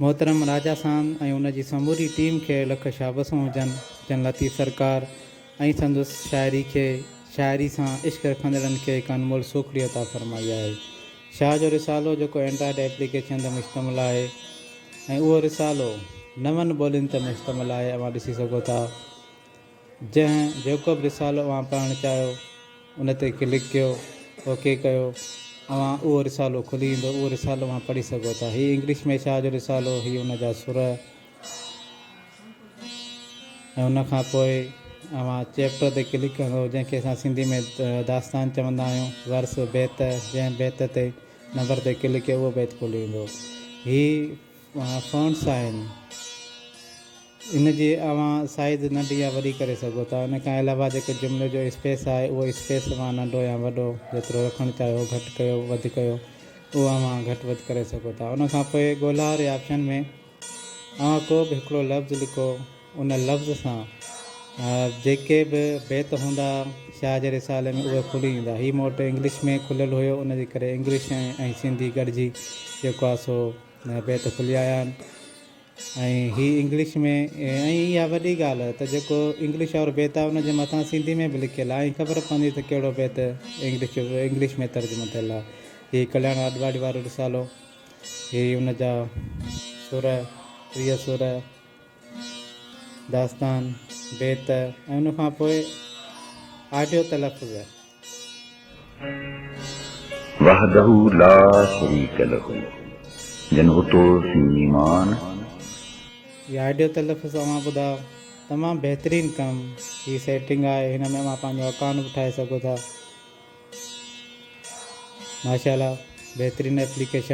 محترم راجا ساند ۽ ان جي سموري ٽيم کي لک شابسون هجن جن لطيف سرڪار ۽ سندس شاعري کي شاعري سان عشق رکندڙن کي هڪ انمول سوکڙي عطا فرمائي آهي. شاهه جو رسالو جيڪو اينڊرائيڊ ايپليڪيشن تي مشتمل آهي ۽ اهو رسالو نون ٻولين تي مشتمل آهي اوهان ڏسي سگهو ٿا. جنهن جيڪو به رسالو اوهان پڙهڻ چاهيو ان تي ڪلڪ ڪيو اوڪي ڪيو اوهان اهو رسالو کلي ايندو اهو رسالو اوهان پڙهي سگهو ٿا هي انگلش ۾ شاهه جو رسالو هي ان جا سر ۽ ان کان پوء اوهان چيپٽر تي ڪلڪ ڪندو جنهن کي اسان سنڌي ۾ داستان چوندا آهيون ورس بيت جنهن بيت تي نمبر تي ڪلڪ ڪيو اهو بيت کلي ايندو هي فونٽس آهن ان جي اوهان سائيز ننڍي يا وڏي ڪري سگهو ٿا. ان کان علاوه جيڪو جملي جو اسپيس آهي اهو اسپيس اوهان ننڍو يا وڏو جيترو رکڻ چاهيو گهٽ ڪيو وڌ ڪيو اهو اوهان گهٽ وڌ ڪري سگهو ٿا. ان کان پوء ڳولا واري آپشن ۾ اوهان ڪو به هڪڙو لفظ لکو ان لفظ سان جيڪي به بيت هوندا شاهه جي رسالي ۾ اهي کلي ايندا. هي مون وٽ انگلش ۾ کليل هيو ان جي ڪري انگلش ۽ سنڌي گڏجي جيڪو آهي سو بيت کلي آيا آهن. ۽ هي انگلش ۾ ۽ اها وڏي ڳالهه ته جيڪو انگلش وارو بيت آهي ان جي مٿان سنڌي ۾ به لکيل آهي ۽ خبر پوندي ته ڪهڙو بيت انگلش انگلش ۾ ترجمو ٿيل آهي. هي ڪلياڻ آڏواڙي وارو رسالو، هي ان جا سر، 30 سر، داستان، بيت ۽ ان کان پوء آڊيو تلفظ. وحده لا شريڪ له جن اتو سين ايمان. هي آڊيو تلفظ اوهان ٻڌا تمام بهترين ڪم هي سيٽنگ آهي هن ۾ اوهان پنهنجو اڪائونٽ به ٺاهي سگهو ٿا ماشاءالله بهترين ايپليڪيشن.